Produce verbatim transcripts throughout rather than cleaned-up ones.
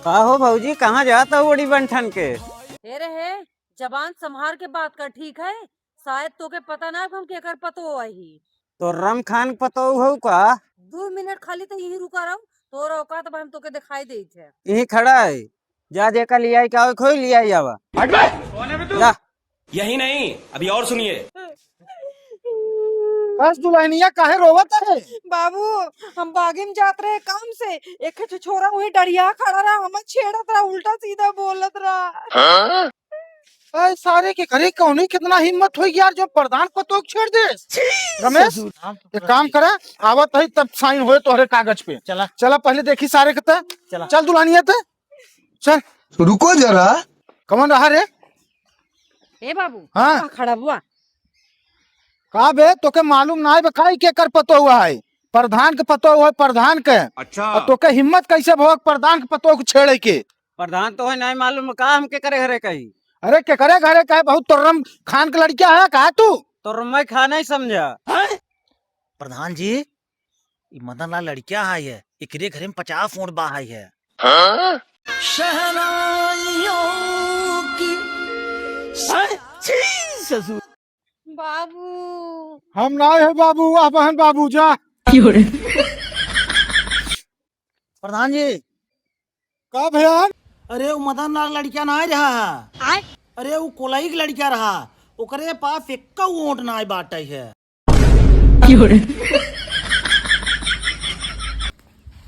का हो भौजी, कहाँ जात हो उड़ी बंठन के? हे रे हे, जबान संभार के बात कर, ठीक है? शायद तोके पता ना है हम केकर पतोह आही। तो रम खान पतोह हो का? दो मिनट खाली तो यहीं रुका रहो, तोर औकात अब हम तोके दिखाई देत है। यहीं खड़ा है, जा जेका लियाई का खोई लियाई आवा। हट बे! कौन है बे तू? जा। यही नहीं, अभी और सुनिए। बस दुल्हनिया काहे रोवत है? बाबू, हम बागी में जात रहे काम से, एक ठो छोरा वहीं डरिया खड़ा रहा, हमें छेड़त रहा, उल्टा सीधा बोलत रहा। हाँ? अरे सारे के घरे कौनी कितना हिम्मत होई यार, जो प्रधान पतोह के छेड़ दे। रमेश, ससुर। एक काम करा, आवत है तब साइन होए तोहरे कागज पे। चला। चला पहले देखी सारे के त। चला। चल दुल्हनिया त। चल। रुको जरा। कौन रहा रे? ए बाबू, हाँ। कहाँ खड़ा हुआ? का बे, तोके मालूम ना है बे, काई केकर पतोह हुआ है? प्रधान के पतोह हुआ है, प्रधान के। अच्छा। और तोके हिम्मत कैसे भवा प्रधान के पतोह के छेड़े के? प्रधान तो है, नहीं मालूम का हम केकरे घरे कही? अरे केकरे घरे कहे, बहुत तोर्रम खान के लड़किया है का तू? तोर्रम खान ही समझा। प्रधान जी, ई मदन लाल लड़किया है, ये एकरे घरे में पचास वोट बा है, ये। हाँ? शहनाइयों की छी ससुर। बाबू। हम ना है बाबू, वाह बहन बाबू जा। प्रधान जी। का भैया? अरे वो मदन लाल लड़किया ना रहा है। आय? अरे वो कोलई के लड़किया रहा, ओकरे पास एक्का वोट ना बाटे है।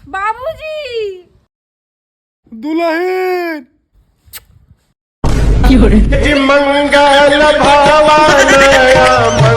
बाबूजी। दुल्हन। मंगल भवन या